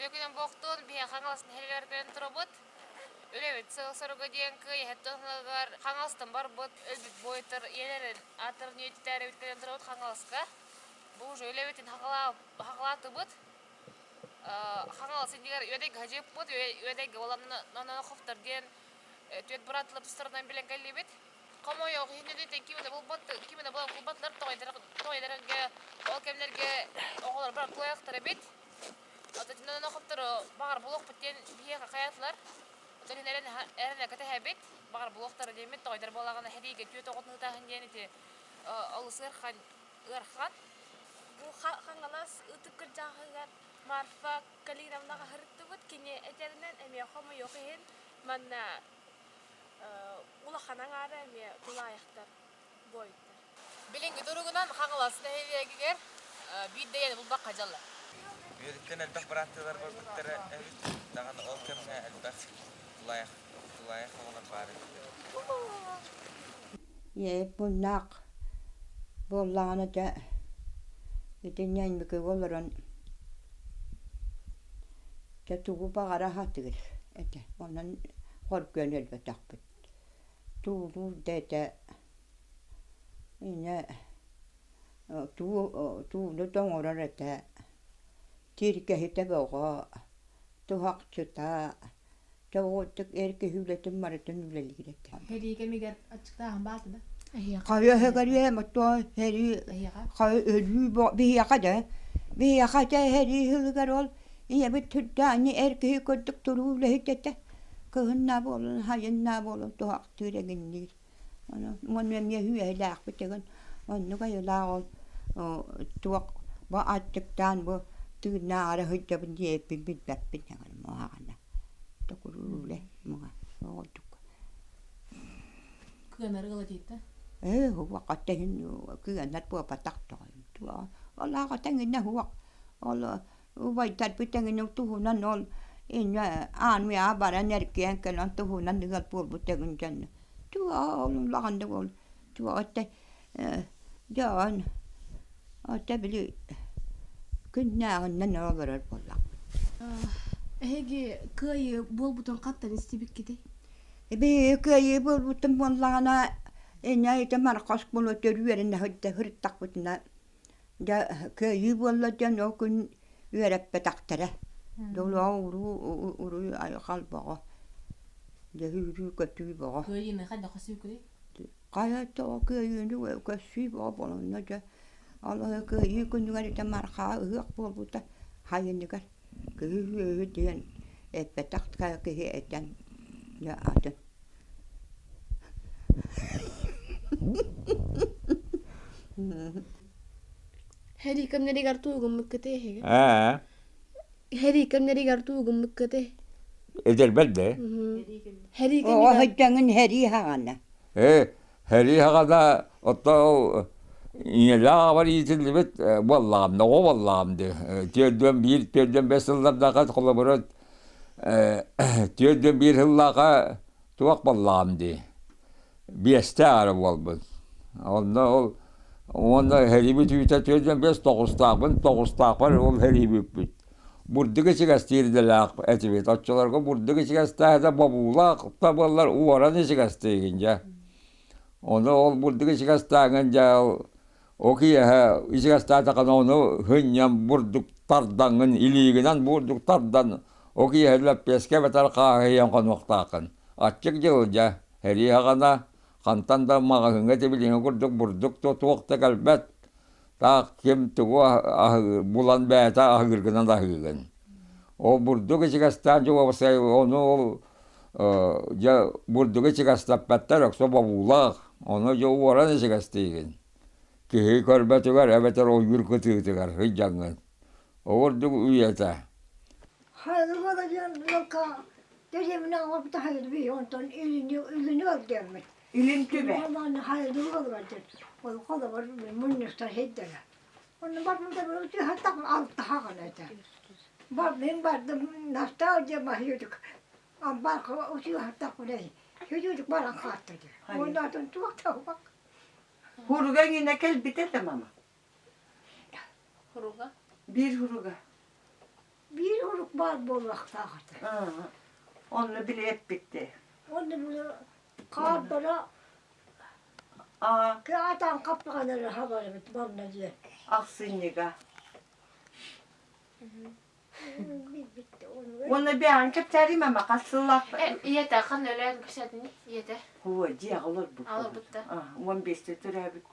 Үтүө күнүн буолуохтун, биһиэхэ Хаҥалас нэһилиэгэр кэлэн турабыт. Үлэбит сыал-соруга диэн кыайыһыттан сылыгар Хаҥаластан барбыт өлбүт буойуттар ийэлэрин ааттарын үйэтитээри кэлэн турабыт Хаҥаласка. Бу уже үлэбитин хаҥалаатыбыт. Хаҥалас иннигэр Үөдэйгэ садьыыппыт, Үөдэйгэ Волоноховтар диэн түөрт бырааттылар тустарынан билэн кэллибит. Хомойуох иһин үлэтин ким да булбат, ким да булбатылар тоҕойдарга ол кэмнэргэ оҕолор бар куойахтар эбит. Ототунан охоттору баҕар булуохпут диэн биһиэхэ хайатылар. Отон иһин эрэн эрэнэ кэтэһэбит. Баҕар булуохтара диэммит тоҕойдар буолаҕына сэриигэ түөрт оҕотун ытааһын диэн ити олус ыархан ыархан. Бу Хаҥалас ытык кырдьаҕаһыгар Марфа Калиновнаҕа сырыттыбыт. Кини этэринэн эмиэ хомойуох иһин манна улахан аҥаара эмиэ тулаайахтар, буойуттар. Билиҥҥи туругунан Хаҥалас нэһилиэгигэр биир да ийэни булбакка дьаллар. Үөдүттэн элбэх бырааттыылар барбыттара эбит, даҕаны ол кэмҥэ элбэх тулаайах, тулаайах оҕолор баар эбиттэр. Ийэ муннаах буоллаҕына дьэ ити ньэймикигэ олорон дьэ тугу баҕара сатыыр этэ. Онон хоргуйан өлбөтөхпүт. Туулуур да этэ инньэ тууну да оҥорор этэ, тиэргэһитэ бөҕө, туһахчыта, Тоҕуоттук эр киһи үлэтин барытын үлэлиир этэ. Сэрии кэмигэр аччыктааһын баата да? Хайа өһөгөрүө мотуо сэрии хайа өлүү биһиэхэ да биһиэхэ дьэ сэрии сылыгар ол ийэбит түрдээнни эр киһи курдук туруу үлэһит этэ. Кыһыннаа буолан сайыннаа буолан туһахтыыр эҥинниир. Ону эмиэ үөһэлээхпит игин оннук айылаах ол туох бу аччыктаан бу тыыннааҕары сылдьабын диэбиппин билбэппин эҥин муоһаҕына токуруулэ муҥа оҕолдук Кыанар ыала диэтэ? Ээ уох иһин кыанар буолбатах тоҕо ол аҕа тэҥинэ уох ол Убайдарбыт эҥин туһунан ол инньэ армияҕа баран эргийэн кэлэн туһунан ыал буолбут эҥин дьон туох ол улаханнык ол туох этэ дьон ото били күннээҕинэн олорор буоллахпыт. Эһиги кыайыы буолбутун хантан истибиккитий? Биһиги кыайыы буолбутун буоллаҕына инньэ ити Мархос буолуо үөрэнэ сылдьа сырыттахпытына Дьэ кыайыы буолла диэн ол күн үөрэппэтэхтэрэ. Дьолуоҕа уруу уруй айхал бөҕө. Дьэ үүрүү-көтүү бөҕө. Кыайыыны хайдах көрсүбүккүтүй? Хайа тоҕо кыайыыны көрсүү бөҕө буоланна дьэ ол кыайыы күнүгэр ити Мархаҕа ыһыах буолбута сайыныгар киһи үөһү диэн эппэтэх киһи этэн дьэ атын Һэрии кэмнэригэр тугуммуккуты эһиги? Аа. Һэрии кэмнэригэр тугуммуккуты? Эдэрбэр да? Һэрии Оҕо кэмигэр сылдьаҥын һэрии хаҕана. Ээ, һэрии хаҕана оттон ийэлээх аҕабар иитиллибит буоллаҕым, оҕо буоллаҕым дии. 41, 45 сыллардаахха холобура 41 сыллаахха туох буоллаҕым дии биэстээх эрэ буолбут. Онно ол уонна һэриибит үүтэ 45 тоҕустаахпын, тоҕустаахпар ол һэриибиппит. Бурдук ичигэстиир идэлээх этибит. Оччолорго бурдук ичигэстээһитэ бобуулаах да буоллар уоран ичигэстиигин дьэ. Ону ол бурдук ичигэстээҥин дьэ ол ол киэһэ ичигэстээтэххинэ ону хынньан бурдук тардаҥҥын илиигинэн бурдук тардан ол киэһэ лэппиэскэ эбэтэр хааһыйан хонуохтааххын. Аччык дьыл дьэ Эриэхэҕинэ хантан да маҕаһыыҥҥа тибилиҥэ курдук бурдук да туох да кэлбэт. Таах ким тугу булан бэйэтэ аһыыргынан аһыыгын. Ол бурдук ичигэстээн дьуобасай ону ол дьэ бурдугу ичигэстэппэттэр өксө бобуулаах. Ону дьэ уоран ичигэстиигин. Киһи көрбөтүгэр эбэтэр ойуур кытыытыгар сылдьаҥҥын. Ол курдук үйэтэ. Хайалыга диэн Дэриэбинэ оҥорбута хайдыбый онтон илини илини ылдыаммыт. Илин түбэ. Мааны хайдыбы ылбардын. Ол холобур мунньустар сирдэрэ. Онно барбыта хаттах алтаха гына этэ. Бар мин бардым настаа диэн маһыйдык амбар утуйахтах билей. Хүдүдүк баран хаатта дии. Оннотун туох таһбак. Хуруга иҥинэ кэлбитэ да мама. Хуруга? Биир хуруга. Биир урук баар буолуохтаах этэ. Онно били эппитти. Онно били хаардара кыатаан хаппаҕан эрэ хабар эбит манна диэн. Ахсынньыга. Уонна бэйэҕин кэпсээриим ама хас сыллаах Ийэтэ ханна өлөөн кэпсээтиний ийэтэ? Хуо дьиэҕэ олорбут. Олорбутта. 15-те төрөөбүт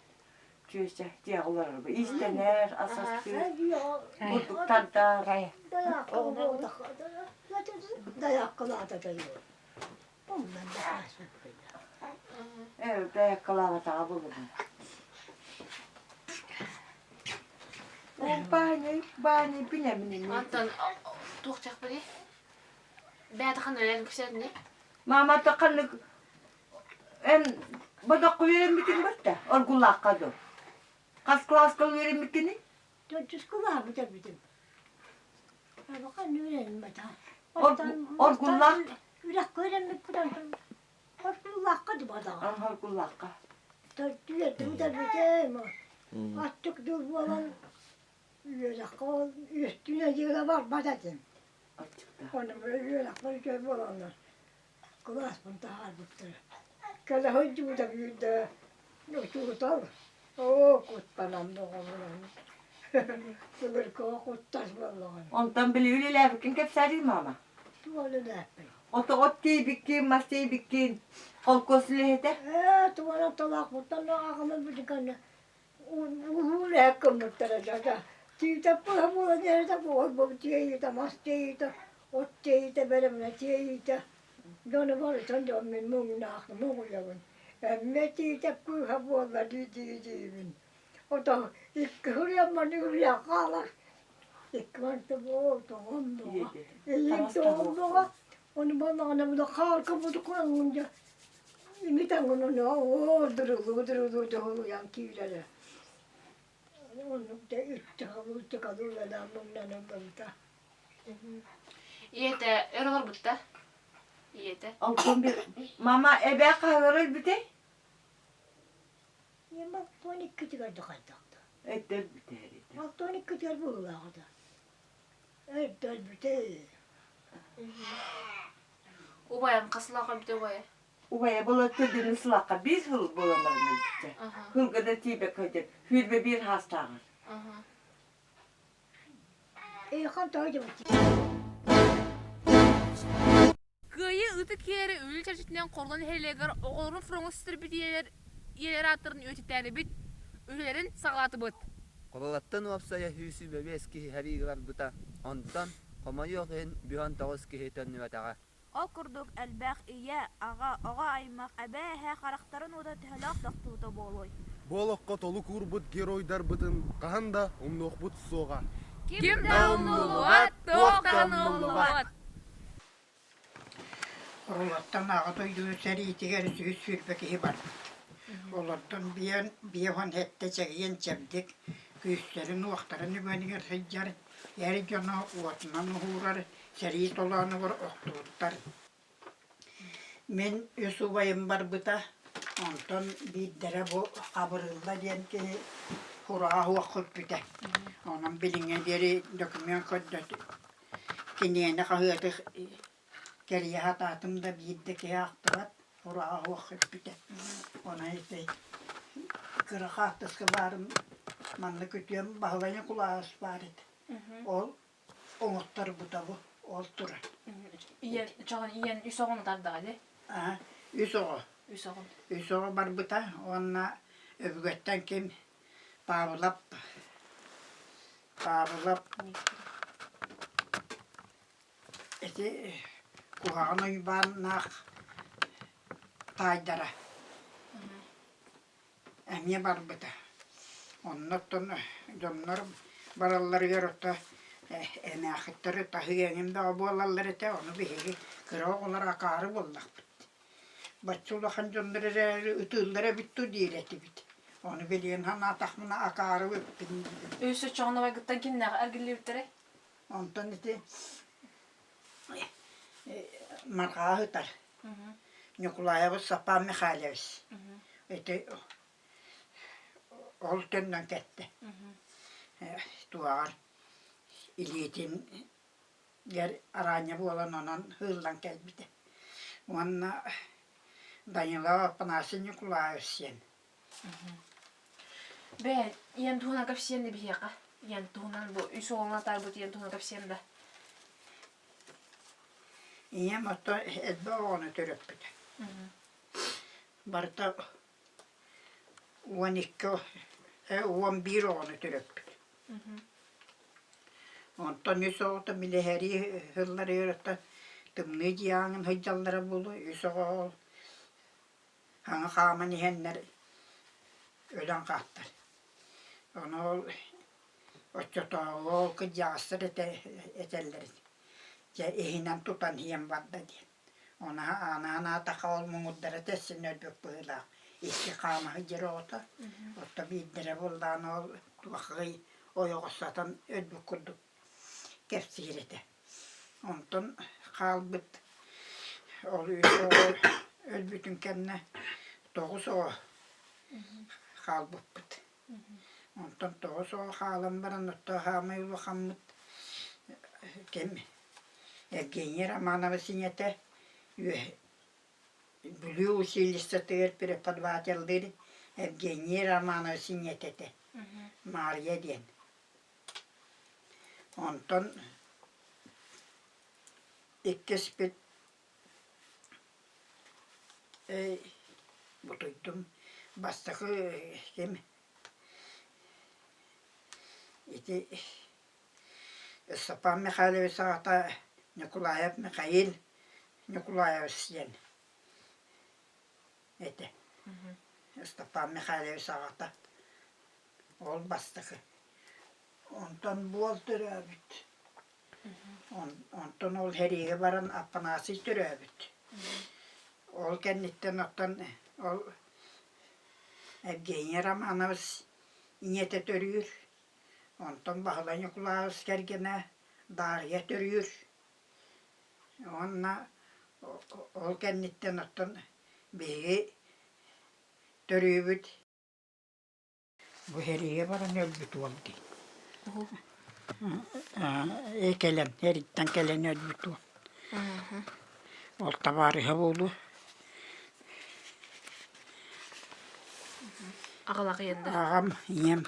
чүөчэ дьиэҕэ олорор. Иистэнэр, ас астыыр, бурдук тардар. Ээ, даяккалаабатаҕа буолуо. Ол баанньай, баанньай билэмин Онтон туох диэхпиний? Бэйэтэ ханна өлөөн кэпсээтиний? Маамата ханнык эн бодоххо үөрэммитиҥ батта оргулаахха дуо? Хас кылааска үөрэммиккиний? Төрдүс кылааһы бүтэрбитим. Абахан үөрэммэтэ. Оргуллаах Үрэххэ үөрэммиппит онтон Оргуллаахха дыбадаҕа. Оргуллаахха. Төрдү бүтэрбитим. Аттык дыл буолан үөрэххэ ол үстүүнэ дьыала барбат этим. Ону үөрэхпэр үчүгэй буоланнар кылааспын таһаарбыттара. Кэлэ сылдьыбыта биирдэ учуутал оо куттанан доҕорунан былыргыга куттас буоллаҕына. Онтон били үлэлээбиккин кэпсээриий маама? Туох үлэлээппин? Ото от тиэйбиккин, мас тиэйбиккин, холкуос үлэһитэ? Ээ, тугунан талаахпыттан аҕамын бүтүкэннэ улуу үлэһит гыммыттара дьэ тиитэ быһа буолан иһэрэ буолбут тиэйиитэ мас тиэйиитэ от тиэйиитэ бэлэмнэ тиэйиитэ дьону барытын дьон мин муҥнаах муҥуйабын эмиэ тиитэ кыыһа буолла дии дии диибин ото икки ырыаммар үрүйэ хаалар икки барыта буол тоҕом дуоҕа илиим тоҕом дуоҕа ону буоллаҕына була хаалка бутукуран дьэ имитэн ону оо дырылыы дырылыы дьоһулуйан киирэрэ оннук да үттэхалыы үттэхалыы үлэлээн муҥнан ыллыбыта Ийэтэ өр олорбутта. Ийэтэ. Онтон bir мама эбээ хаһыгар өлбүтэй? Ийэм алтан иккитигэр да хайдахта. Эрдэ өлбүтэ эритэ. Алтан иккитигэр быһыылааҕа Эрдэ өлбүтэ. Убайым хас сылаах өлбүтэ убайа? Убайа була төрдүнү сылаахха биир сыл буолан баран өлбүтэ. Хылга да тиийбэккэ сылдьан сүүрбэ биир хаастааҕар. Кыайыы ытык киэри үлэ чэрчитинэн Хорло нэһилиэгэр оҕолорун фроҥҥа сүүстэрбит ийэлэр ийэлэр ааттарын үйэтитээрибит үлэлэрин саҕалаатыбыт. Хололоттон уопсайа 125 киһи сэриигэ барбыта, онтон, хомойуох иһин, бүһэн тоҕус киһи төннүбэтэҕэ. Ол курдук элбэх ийэ, аҕа, оҕо аймах, эбээ-эһээ харахтарын уута төһөлөөх тохтуута буолуой? Бу олоххо толук уурбут геройдарбытын хаһан да умнуохпут суоҕа. Ким да умнуллубат, туох да умнуллубат! Орулаттан Аҕа дойду сэриитигэр 120 киһи барбыт. Олортон биэн 57 чэгиэн чэбдик, күүстэрин-уохтарын үгэнигэр сылдьар, эр дьоно уотунан уһуурар, сэрии толоонугар охтубуттар. Мин үс убайым барбыта, онтон биирдэрэ бу Хабырылла диэн киһи хураҕа суох көппүтэ. Онон билиҥҥэ диэри документ көрдөтө киниэнэ хаһыаты кэрийэ сатаатым да биир да киһи ахтыбат, хураҕа суох көппүтэ. Онон ити кыра хаартыска баарым манна күтүөм Баһылай Ньукулаайыс баар этэ. Ол оҥотторбута бу ол турар. Ийэн чоҕун ийэн үс оҕону тардаҕа ини? Аа, үс оҕо. Үс оҕо. Үс оҕо барбыта уонна өбүгэттэн ким Павлов Павлов ити Куһаҕан Уйбааннаах таайдара эмиэ барбыта. Онно оттон дьоннор баралларыгар ото эмээхиттэр таһыы эҥин бөҕө буолаллар этэ, ону биһиги кыра оҕолор акаары буоллахпыт. Бачча улахан дьоннор эрээри ытыыллар эбит дуу диир этибит. Ону билигин санаатахпына акаары эбиппин диибин. Үс оччоҕуна убайгыттан кимнээх эргиллибиттэрэй? Онтон ити Марҕаа ыытар. Ньукулаайабыс Сапаан Михайлович. Ити ол төннөн кэттэ. Туоҕар илиитин араанньа буолан онон ыыллан кэлбитэ. Уонна Данилов Афанасий Николаевич сиэн. Бээ, ийэн туһунан кэпсиэн да биһиэхэ. Ийэн туһунан бу үс уолун атаарбыт ийэн туһунан кэпсиэн да. Ийэм ото элбэх оҕону төрөппүтэ. Барыта 12, 11 оҕону төрөппүт. Онтон үс оҕото билэһэрии сылларыгар тымныы дьиэҕин сылдьаллара буолуо, үс оҕо ол хаҥа хааман иһэннэр өлөн хааттар. Ону ол оччотооҕу ол кырдьаҕастар этэллэр дьэ иһинэн тутан иһэн барда диэн. Ону анаан аатахха ол муҥурдара тэссин өлбүт быһыылаах. Икки хаама сылдьар оҕото. Оттон биирдэрэ буоллаҕына ол туоххай ойоҕос сатан өлбүт курдук кэпсиир этэ. Онтон хаалбыт ол үс оҕо өлбүтүн кэннэ тоҕус оҕо хаалбыппыт. Онтон тоҕус оҕо хаалан баран оттон саамай улахаммыт ким Евгения Романова синьэтэ Бүлүү училищетыгар преподавателлыыр Евгения Романова синьэтэ этэ Маарыйа диэн. Онтон иккиспит бутуйдум бастакы ким ити Степан Михайлович аҕата Ньукулаев Михаил Ньукулаевич диэн этэ. Степан Михайлович аҕата ол бастакы. Онтон буол төрөөбүт. Онтон ол сэриигэ баран Аппанасий төрөөбүт. Ол кэнниттэн оттон ол Евгений Романович ийэтэ төрүүр. Онтон Баһылай Ньукулаайыс кэргэнэ Даарыйа төрүүр. Уонна ол кэнниттэн оттон биһиги төрүүбүт. Бу сэриигэ баран өлбүт уол дии. Ээ кэлэн, эриттэн кэлэн өлбүт уол. Ол табаарыһа буолуо. Аҕалаах ийэн да? Аҕам, ийэм.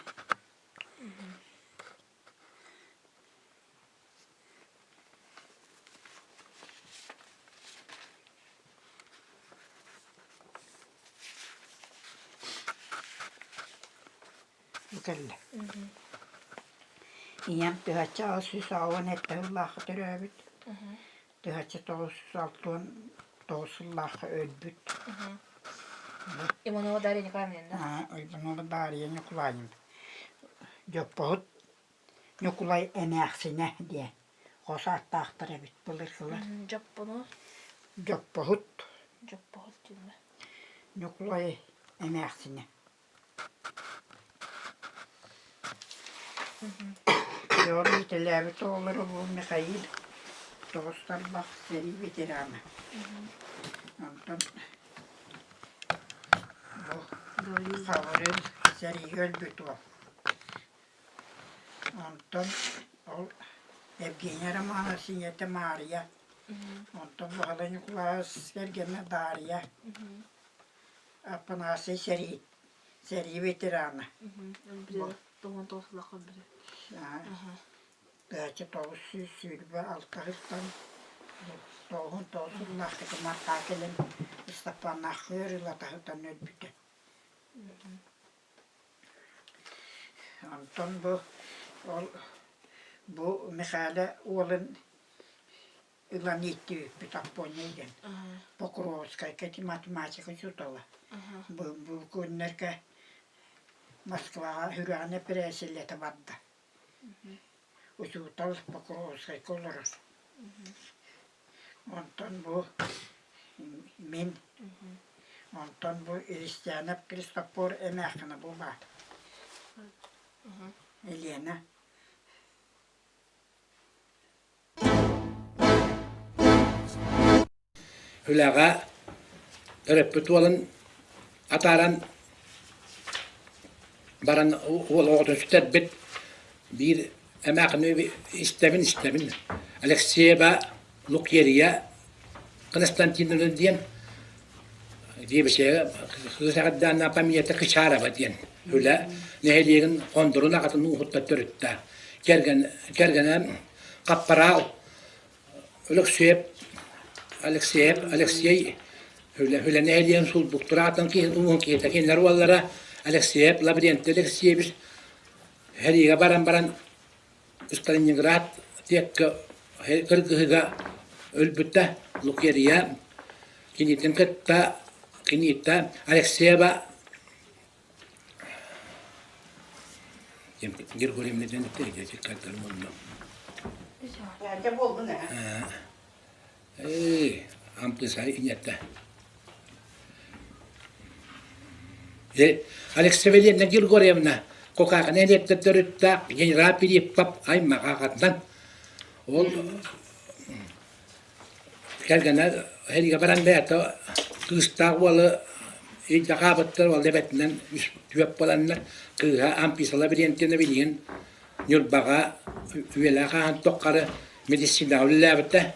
Бу кэллэ. Ийэм тыһачча 887 сыллаахха төрөөбүт. Тыһачча 969 сыллаахха өлбүт. Иванова Дарья Николаевна да? Иванова Дарья Николаевна. Дьоппоһут Ньукулай эмээхсинэ диэн хос ааттаахтар эбит былыргылар. Дьоппону? Дьоппоһут. Дьоппоһут дииллэр. Ньукулай эмээхсинэ. Дьон иитэлээбит оҕолоро бу Михаил тоҕус тарбах сэрии ветерана. Онтон бу Хабырыыл сэриигэ өлбүт уол. Онтон ол Евгения Романович ийэтэ Маарыйа, онтон Баһылай Ньукулаайыс кэргэнэ Даарыйа, Аппанасий сэрии, сэрии ветерана. Тыһыынча 926 сылтан 99 сыллаах Кытымаахха кэлэн Ыстапааннааххыар ылатаһытан өлбүтэ. Онтон бу ол бу Михаила уолун ылан ииттибиппит Аппония диэн Покровскайга ити математика учуутала. Бу бу күннэргэ Москваҕа сүрэҕин эпэрээссийэлэтэ барда. Учуутал Покровскайга олорор. Онтон бу мин, онтон бу Христианов Христофор эмээххинэ бу баар. Елена. Үлэҕэ төрөппүт уолун атааран баран уол оҕотун сүтэрбит биир эмээхини истэбин истэбин. Алексеева Лукерия Константиновна диэн диэбисэ кыыс памията Кычарова диэн үлэ нэһилиэгин хондорун аҕатын ууһуттан төрүттэ. Кэргэн кэргэнэ Хаппараал Өлөксүөп Алексеев Алексей үлэ үлэ нэһилиэгин сулбуктураатын киһи уһун киһитэ кинилэр уоллара Алексеев Лаврентий Алексеевич сэриигэ баран баран Сталинград диэккэ кыргыһыга өлбүтэ Лукерья кинитин кытта киниитэ Алексеева Григорьевна диэн Ээ, ампыысаһы инньэтэ. Алексеева Елена Григорьевна Кокаакына элиэттэр төрүттээх генерал Филиппов аймаҕа Ол кэргэнэ сэриигэ баран бэйэтэ кыыстаах уолу илдьэ хаалбыттар, ол эбэтинэн үс түөрт буоланнар кыыһа Амписа Лаврентьевна билигин Ньурбаҕа үйэлээх ааһан тухары медицинаҕа үлэлээбитэ.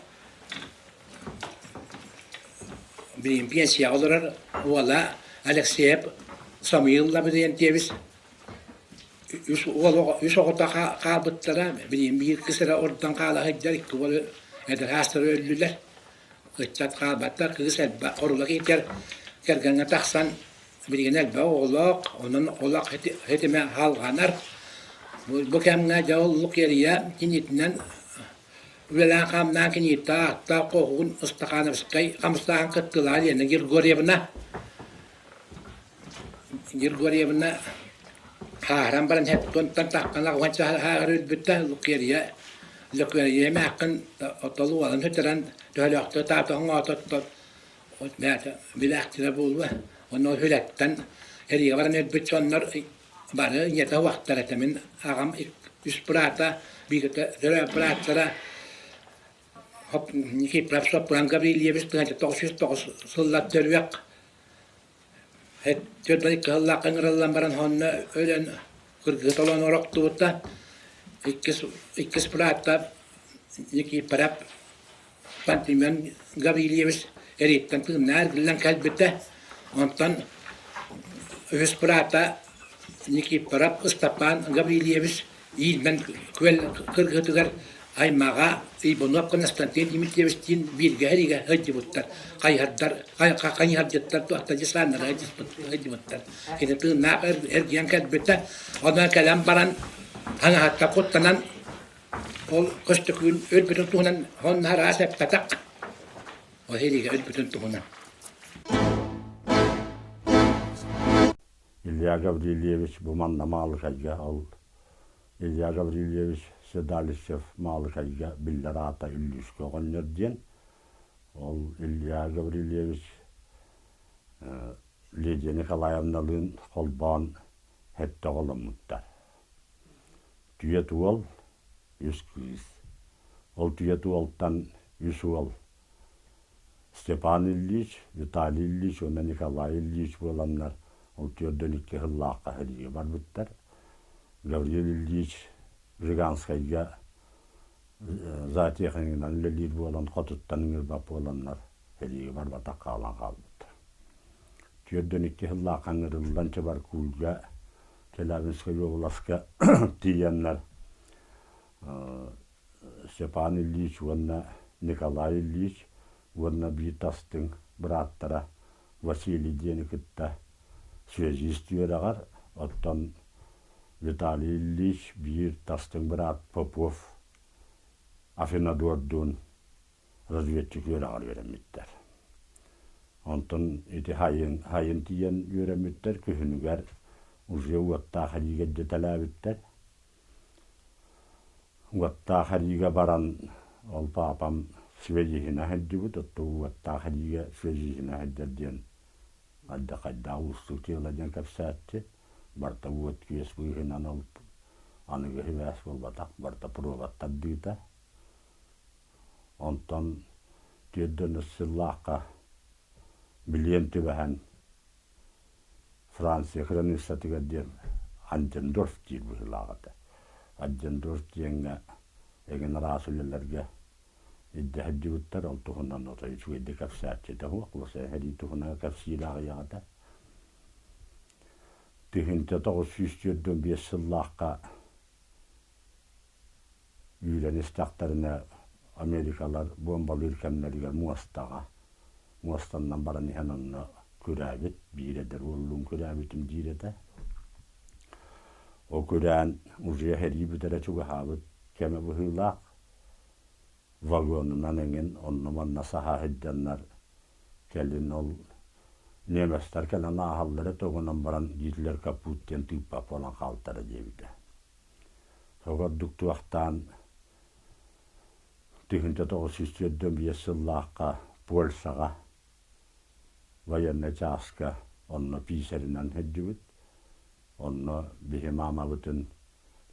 Билигин пенсияҕа олорор уола Алексеев Самуил Лаврентьевич үс уол үс оҕото хаалбыттара, билигин биир кыыс эрэ ордон хаала сылдьар, икки уол эдэр саастара өллүлэр. Ыччат хаалбаттар, кыыс элбэх хорула киитэр кэргэҥҥэ тахсан билигин элбэх оҕолоох, онон олох ситимэ салҕанар. Бу кэмҥэ дьэ ол Лукерья кинитинэн үлэлээн-хамнаан киниитэ ааттаах хоһуун Ыстахановскай хамсааһын кыттыылаах Лена Григорьевна Григорьевна хааһыран баран хептонтон таххан аҕыһан хааһыр өлбүттэ Лукерья Лукерья эмээххин отолу уолан сүтэрэн төһөлөөхтө таатоһун оототтон билээхтэрэ буолуо. Онно үлэттэн эриигэ баран өлбүт дьоннор бары ийэтэ уохтар этэ. Мин аҕам үс быраата, бииргэ төрөөбүт бырааттара Никифоров Соппуран Гаврильевич 1909 сыллар төрүөх түөрт кыһыллаахха ыҥырыллан баран онно өлөн кыргыһы толоон орохтубута. Иккис иккис быраата Никифоров Пантелеймон Гаврильевич эрииттэн тыыннаах эргиллэн кэлбитэ. Онтон үһүс быраата Никифоров Ыстапаан Гаврильевич Иилмэн күөл кыргыһытыгар аймаҕа Иванов Константин Дмитриевичтиин бииргэ сэриигэ сылдьыбыттар. Хайыһардар, хайыһардьыттар туохта десаннара сылдьыбыттар. Кини тыыннаах эргийэн кэлбитэ. Онон кэлэн баран таҥаһыттан куттанан Ол Көстөкүүн өлбүтүн туһунан онно араас эппэтэх. Ол сэриигэ өлбүтүн туһунан. Илья Гаврильевич бу манна Маалыкайга ол Илья Гаврильевич Седалищев Маалыкайга биллэр аата Үллүүскэ оҕонньор диэн. Ол Илья Гаврильевич Лидия Николаевналыын холбоон сэттэ оҕоломмуттар. Түөрт уол, үс кыыс. Ол түөрт уолтан үс уол Степан Ильич, Виталий Ильич уонна Николай Ильич буоланнар ол түөрдөн икки сыллаахха сэриигэ барбыттар. Гаврил Ильич Жиганскайга зоотехнигынан үлэлиир буолан хотуттан ыҥырбат буоланнар сэриигэ барбатах хаалан хаалбыттар. Түөрдөн икки сыллаахха ыҥырыллан Чебаркульга Челябинскай уобаласка тиийэннэр Степан Ильич уонна Николай Ильич уонна биир тастыҥ бырааттара Василий диэни кытта связист үөрэҕэр, оттон Виталий Ильич биир тастыҥ быраат Попов Афинадордуун разведчик үөрэҕэр үөрэммиттэр. Онтон ити хайын, хайын тиийэн үөрэммиттэр, күһүнүгэр уже уоттаах эриигэ дьэтэлээбиттэр. Уоттаах эриигэ баран ол паапам связиһинэ сылдьыбыт, оттон уоттаах эриигэ связиһинэ сылдьар диэн хайда-хайдаах уустук дьыала диэн кэпсээччи. Барыта уот-күөс быыһынан ол аныгы сибээс буолбатах, барыта провод тардыыта. Онтон түөрт сыллаахха билиэн түбэһэн Франция кыраныыссатыгар диэн Андендорф диир быһыылаах этэ. Андендорф диэҥҥэ эҥин араас үлэлэргэ. Илдьэ сылдьыбыттар, ол туһунан отой үчүгэйдик кэпсээччитэ суох, сэрии туһунан кэпсиир аҕыйах этэ. 1945 сыллаахха үүрэн истэхтэринэ Америкалар буомбалыыр кэмнэригэр муостаҕа муостаннан баран иһэн онно күрээбит, биир эдэр уоллуун күрээбитим диир этэ. Ол күрээн уже сэрии бүтэрэ чугаһаабыт кэмэ быһыылаах. Вагонунан эҥин онно-манна саһа сылдьаннар кэлин ол немецтэр кэлэн ааһаллара тугунан баран Гитлер капут диэн тыыппат буолан хаалтара диэбитэ. Согордук туохтаан 1945 сыллаахха Польшаҕа военнай чааска онно пиисэринэн сылдьыбыт. Онно биһи маамабытын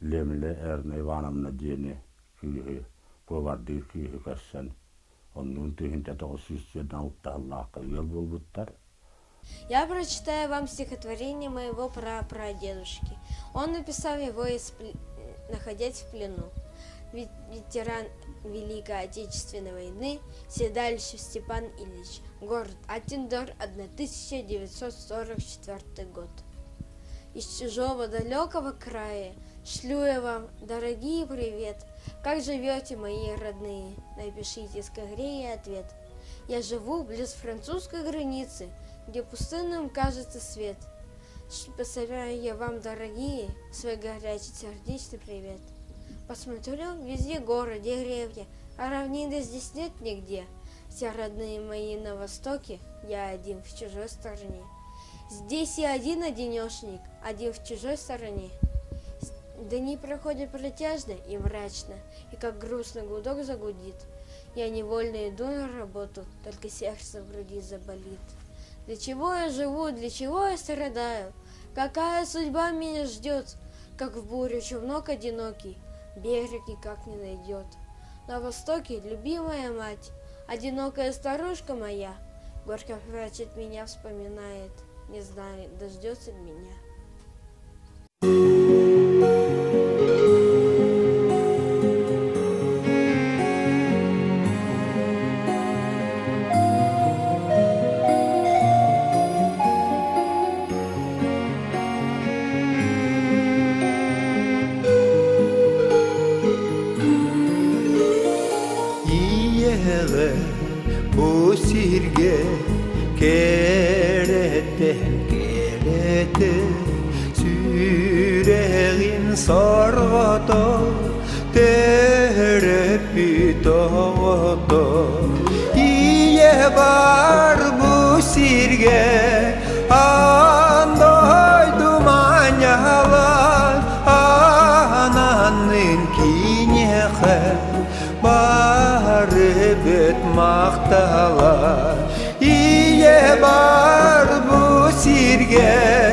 Лемле Эрна Ивановна диэни кыыһы, повардыыр кыыһы көрсөн, оннуун 1996 сыллаахха ыал буолбуттар. Я прочитаю вам стихотворение моего прапрадедушки. Он написал его, из, находясь в плену. Ветеран Великой Отечественной войны Седалищев Степан Ильич. Город Аттендор, 1944 год. Из чужого далекого края шлю я вам, дорогие, привет. Как живете, мои родные? Напишите скорее ответ. Я живу близ французской границы, где пустынным кажется свет. Посылаю я вам, дорогие, свой горячий сердечный привет. Посмотрю, везде горы, деревья, а равнины здесь нет нигде. Все родные мои на востоке, я один в чужой стороне. Здесь я один-одинешенек, один в чужой стороне. Дни проходят протяжно и мрачно, и как грустно гудок загудит. Я невольно иду на работу, только сердце в груди заболит. Для чего я живу, для чего я страдаю? Какая судьба меня ждет? Как в бурю челнок одинокий, берег никак не найдет. На востоке любимая мать, одинокая старушка моя, горько плачет меня, вспоминает, не знает, дождется ли меня. Ийэҕэ бу сиргэ кэрэтэ кэрэтэ сүрэҕин сорҕото төрөппүт оҕото Ийэ бар бу сиргэ аан дойду маанньалан аананын киниэхэ бары бөт махтала Ийэ бар бу сиргэ.